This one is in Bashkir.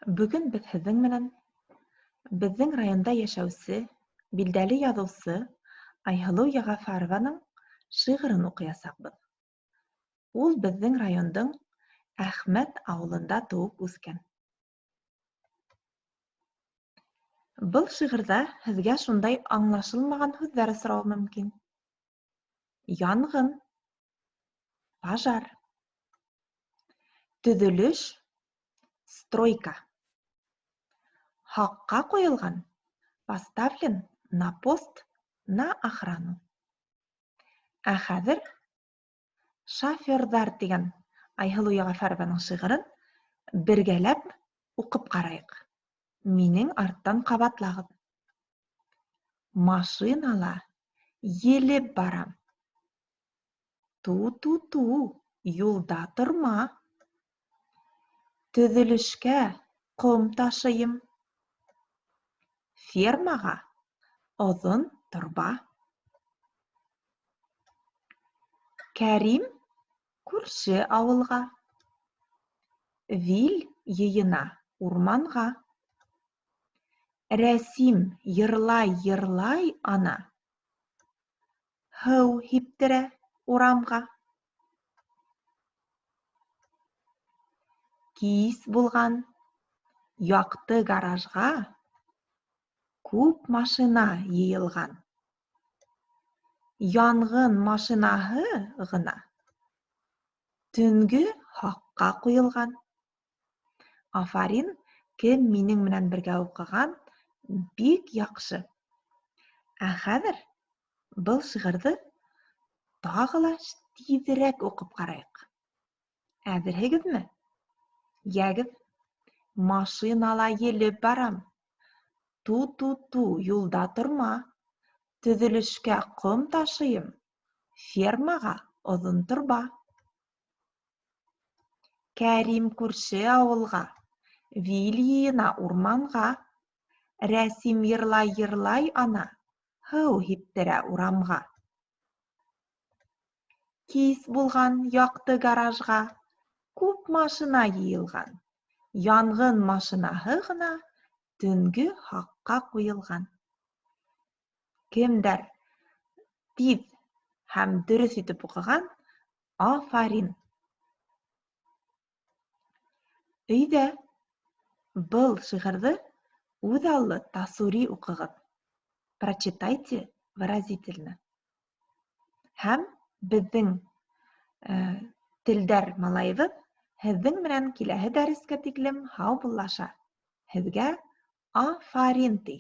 Бөгөн беҙ һеҙҙең менән беҙҙең районда йәшәүсе билдәле яҙыусы Айһылыу Йәғәфәрованың шиғырын уҡыясаҡбыҙ. Ул беҙҙең райондың Әхмәт ауылында тыуып үҫкән. Был шиғырҙа һеҙгә шундай аңлашылмаған һүҙҙәр осрауы мөмкин. Янғын, пожар, төҙөлөш, стройка. Һаҡҡа ҡуйылған, поставлен на пост, на охрану. Ә хәҙер Шоферҙар тигән Айһылыу Йәғәфәрованың шиғырын бергәләп уҡып ҡарайыҡ. Минең арттан ҡабатлағыҙ. Машинала елеп барам. Ту-ту-ту, юлда торма. Төҙөлөшкә ҡом ташыйым. Фермаға оҙон торба. Кәрим күрше ауылға. Вил йыйына урманға. Рәсим йырлай-йырлай ана. Һыу һиптерә урамға. Кис булған, яҡты гаражға күп машина йыйылған. Янғын машинаһы ғына төнгө һаҡҡа ҡуйылған. Афарин, кем минең менән бергә уҡыған, бик яҡшы. Ә хәҙер был шиғырҙы тағы ла тиҙерәк уҡып ҡарайыҡ. Әҙерһегеҙме? Йәгеҙ. Машинала елеп барам. Ту-ту-ту, юлда торма. Төҙөлөшкә ҡом ташыйым. Фермаға оҙон торба. Кәрим күрше ауылға, Вил йыйына урманға. Рәсим йырлай-йырлай ана, Һыу һиптерә урамға. Кис булған яҡты гаражға күп машина йыйылған. Янғын машинаһы ғына төнгө һаҡҡа ҡуйылған. Кемдәр тиҙ һәм дөрөҫ итеп уҡыған, афарин! Өйҙә был шиғырҙы үҙаллы тасури уҡығыҙ. Прочитайте выразительно. Һәм беҙҙең телдәр малайыбыҙ һеҙҙең менән киләһе дәрескә тиклем һаубуллаша. Һеҙгә афарин ти.